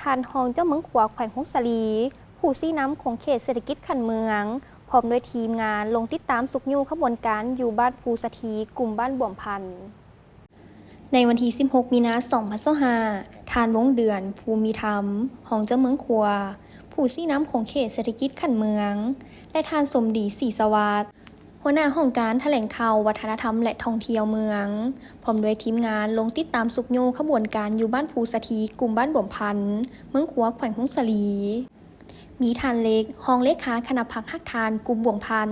ທ່ານຮອງເຈົ້າເມືອງຂວາ ແຂວງຜົ້ງສາລີ ຜູ້ຊີ້ນຳຂົງເຂດເສດຖະກິດຂັ້ນເມືອງ ພ້ອມດ້ວຍທີມງານ ລົງຕິດຕາມຊຸກຍູ້ຂະບວນການຢູ່ບ້ານພູສະຖີ ກຸ່ມບ້ານບວມພັນ. ໃນວັນທີສິບຫົກ ມີນາ ສອງພັນຊາວຫ້າ ທ່ານ ວົງເດືອນ ພູມີທຳ ຮອງເຈົ້າເມືອງຂວາ ຜູ້ຊີ້ນຳຂົງເຂດເສດຖະກິດຂັ້ນເມືອງ ແລະ ທ່ານ ສົມດີ ສີສະຫວັດ ຫົວໜ້າຫ້ອງການຖະແຫຼງຂ່າວ ວັດທະນະທຳ ແລະ ທ່ອງທ່ຽວເມືອງ ພ້ອມດ້ວຍທີມງານ ລົງຕິດຕາມຊຸກຍູ້ຂະບວນການຢູ່ບ້ານພູສະຖີ ກຸ່ມບ້ານບວມພັນ ເມືອງຂວາ ແຂວງຜົ້ງສາລີ. ມີທ່ານເລັກ ຮອງເລຂາຄະນະພັກຮາກຖານກຸ່ມບວມພັນ,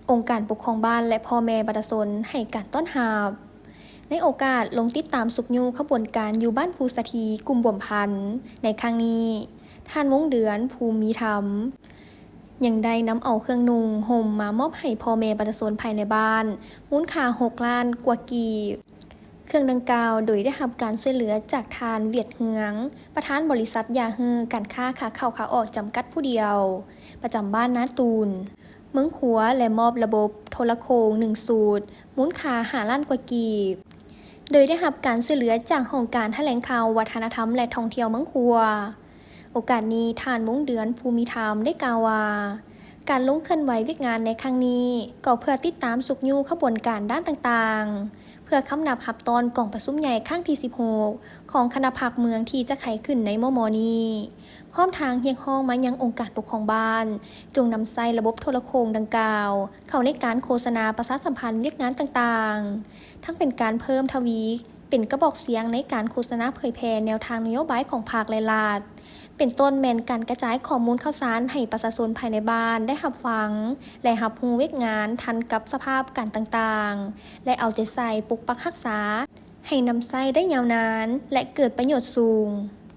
ອົງການປົກຄອງບ້ານ ແລະ ພໍ່ແມ່ປະຊາຊົນໃຫ້ການຕ້ອນຮັບ. ໃນໂອກາດລົງຕິດຕາມຊຸກຍູ້ຂະບວນການຢູ່ບ້ານພູສະຖີ ກຸ່ມບວມພັນ ໃນຄັ້ງນີ້, ທ່ານ ວົງເດືອນ ພູມີທຳ ຍັງໄດ້ນຳເອົາເຄື່ອງນຸ່ງຫົ່ມມາມອບໃຫ້ພໍ່ແມ່ປະຊາຊົນພາຍໃນບ້ານ ມູນຄ່າຫົກລ້ານກວ່າກີບ. ເຄື່ອງດັ່ງກ່າວໂດຍໄດ້ຮັບການຊ່ວຍເຫຼືອຈາກທ່ານ ຫວຽດ ເຮືອງ ປະທານບໍລິສັດຢາເຮີການຄ້າຂາເຂົ້າຂາອອກຈຳກັດຜູ້ດຽວ ປະຈຳບ້ານນາຕູນ ເມືອງຂວາ ແລະ ມອບລະບົບໂທລະໂຂ່ງໜຶ່ງຊຸດ ມູນຄ່າຫ້າລ້ານກວ່າກີບ ໂດຍໄດ້ຮັບການຊ່ວຍເຫຼືອຈາກຫ້ອງການຖະແຫຼງຂ່າວ ວັດທະນະທຳ ແລະ ທ່ອງທ່ຽວເມືອງຂວາ. ໂອກາດນີ້ ທ່ານ ວົງເດືອນ ພູມີທຳ ໄດ້ກ່າວວ່າ ການລົງເຄື່ອນໄຫວວຽກງານໃນຄັ້ງນີ້ ກໍເພື່ອຕິດຕາມຊຸກຍູ້ຂະບວນການດ້ານຕ່າງໆ ເພື່ອຄຳນັບຮັບຕ້ອນກອງປະຊຸມໃຫຍ່ຄັ້ງທີສິບຫົກ ຂອງຄະນະພັກເມືອງທີ່ຈະໄຂຂຶ້ນໃນມໍ່ໆນີ້, ພ້ອມທາງຮຽກຮ້ອງມາຍັງອົງການປົກຄອງບ້ານ ຈົ່ງນຳໃຊ້ລະບົບໂທລະໂຂ່ງດັ່ງກ່າວ ເຂົ້າໃນການໂຄສະນາປະຊາສຳພັນວຽກງານຕ່າງໆ, ທັງເປັນການເພີ່ມທະວີ ເປັນກະບອກສຽງໃນການໂຄສະນາເຜີຍແຜ່ແນວທາງນະໂຍບາຍຂອງພັກ ແລະ ລັດ, ເປັນຕົ້ນແມ່ນການກະຈາຍຂໍ້ມູນຂ່າວສານໃຫ້ປະຊາຊົນພາຍໃນບ້ານໄດ້ຮັບຟັງ ແລະ ຮັບຮູ້ວຽກງານທັນກັບສະພາບການຕ່າງໆ ແລະ ເອົາໃຈໃສ່ປົກປັກຮັກສາ ໃຫ້ນຳໃຊ້ໄດ້ຍາວນານ ແລະ ເກີດປະໂຫຍດສູງ.